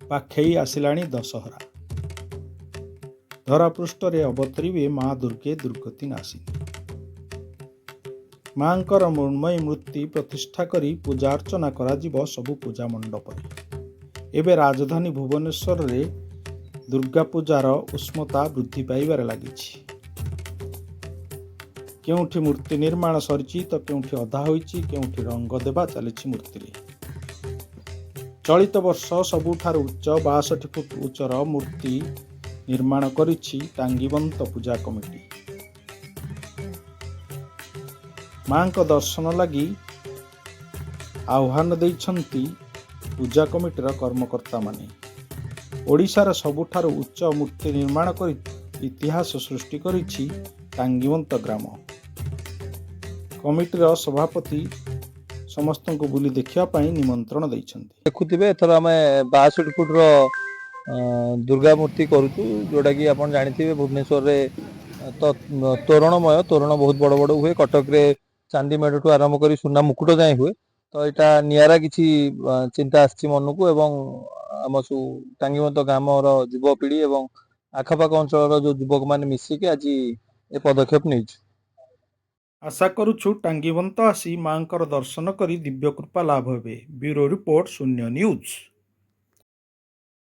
ପାଖେଇ ଆସିଲାଣି ଦଶହରା। ଧରାପୃଷ୍ଠରେ ଅବତରିବେ ମା ଦୁର୍ଗେ, ଦୁର୍ଗତି ନାଶିନୀ। ମାଙ୍କର ମୃଣ୍ମୟୀ ମୂର୍ତ୍ତି ପ୍ରତିଷ୍ଠା କରି ପୂଜା ଅର୍ଚ୍ଚନା କରାଯିବ ସବୁ ପୂଜା ମଣ୍ଡପରେ। ଏବେ ରାଜଧାନୀ ଭୁବନେଶ୍ୱରରେ ଦୁର୍ଗା ପୂଜାର ଉଷ୍ମତା ବୃଦ୍ଧି ପାଇବାରେ ଲାଗିଛି। କେଉଁଠି ମୂର୍ତ୍ତି ନିର୍ମାଣ ସରିଛି ତ କେଉଁଠି ଅଧା ହୋଇଛି, କେଉଁଠି ରଙ୍ଗ ଦେବା ଚାଲିଛି ମୂର୍ତ୍ତିରେ। ଚଳିତ ବର୍ଷ ସବୁଠାରୁ ଉଚ୍ଚ 62 ଫୁଟ ଉଚ୍ଚର ମୂର୍ତ୍ତି ନିର୍ମାଣ କରିଛି ଟାଙ୍ଗିବନ୍ତ ପୂଜା କମିଟି। ମାଙ୍କ ଦର୍ଶନ ଲାଗି ଆହ୍ୱାନ ଦେଇଛନ୍ତି ପୂଜା କମିଟିର କର୍ମକର୍ତ୍ତାମାନେ। ଓଡ଼ିଶାର ସବୁଠାରୁ ଉଚ୍ଚ ମୂର୍ତ୍ତି ନିର୍ମାଣ କରି ଇତିହାସ ସୃଷ୍ଟି କରିଛି ଟାଙ୍ଗିବନ୍ତ ଗ୍ରାମ। କମିଟିର ସଭାପତି ସମସ୍ତଙ୍କୁ ବୁଲି ଦେଖିବା ପାଇଁ ନିମନ୍ତ୍ରଣ ଦେଇଛନ୍ତି। ଦେଖୁଥିବେ, ଏଥର ଆମେ 62 ଫୁଟର ଦୁର୍ଗା ମୂର୍ତ୍ତି କରୁଛୁ, ଯୋଉଟାକି ଆପଣ ଜାଣିଥିବେ, ଭୁବନେଶ୍ୱରରେ ତ ତୋରଣମୟ ତୋରଣ ବହୁତ ବଡ଼ ବଡ଼ ହୁଏ। କଟକରେ ଚାନ୍ଦି ମେଢ଼ଠୁ ଆରମ୍ଭ କରି ସୁନା ମୁକୁଟ ଯାଏଁ ହୁଏ। ତ ଏଇଟା ନିଆରା କିଛି ଚିନ୍ତା ଆସିଛି ମନକୁ ଏବଂ ଆମ ସବୁ ଟାଙ୍ଗିବନ୍ତ ଗ୍ରାମର ଯୁବପିଢ଼ି ଏବଂ ଆଖପାଖ ଅଞ୍ଚଳର ଯୋଉ ଯୁବକମାନେ ମିଶିକି ଆଜି ଏ ପଦକ୍ଷେପ ନେଇଛୁ। ଆଶା କରୁଛୁ, ଟାଙ୍ଗିବନ୍ତ ଆସି ମାଙ୍କର ଦର୍ଶନ କରି ଦିବ୍ୟ କୃପା ଲାଭ ହେବେ। ବ୍ୟୁରୋ ରିପୋର୍ଟ, ଶୂନ୍ୟ ନ୍ୟୁଜ୍।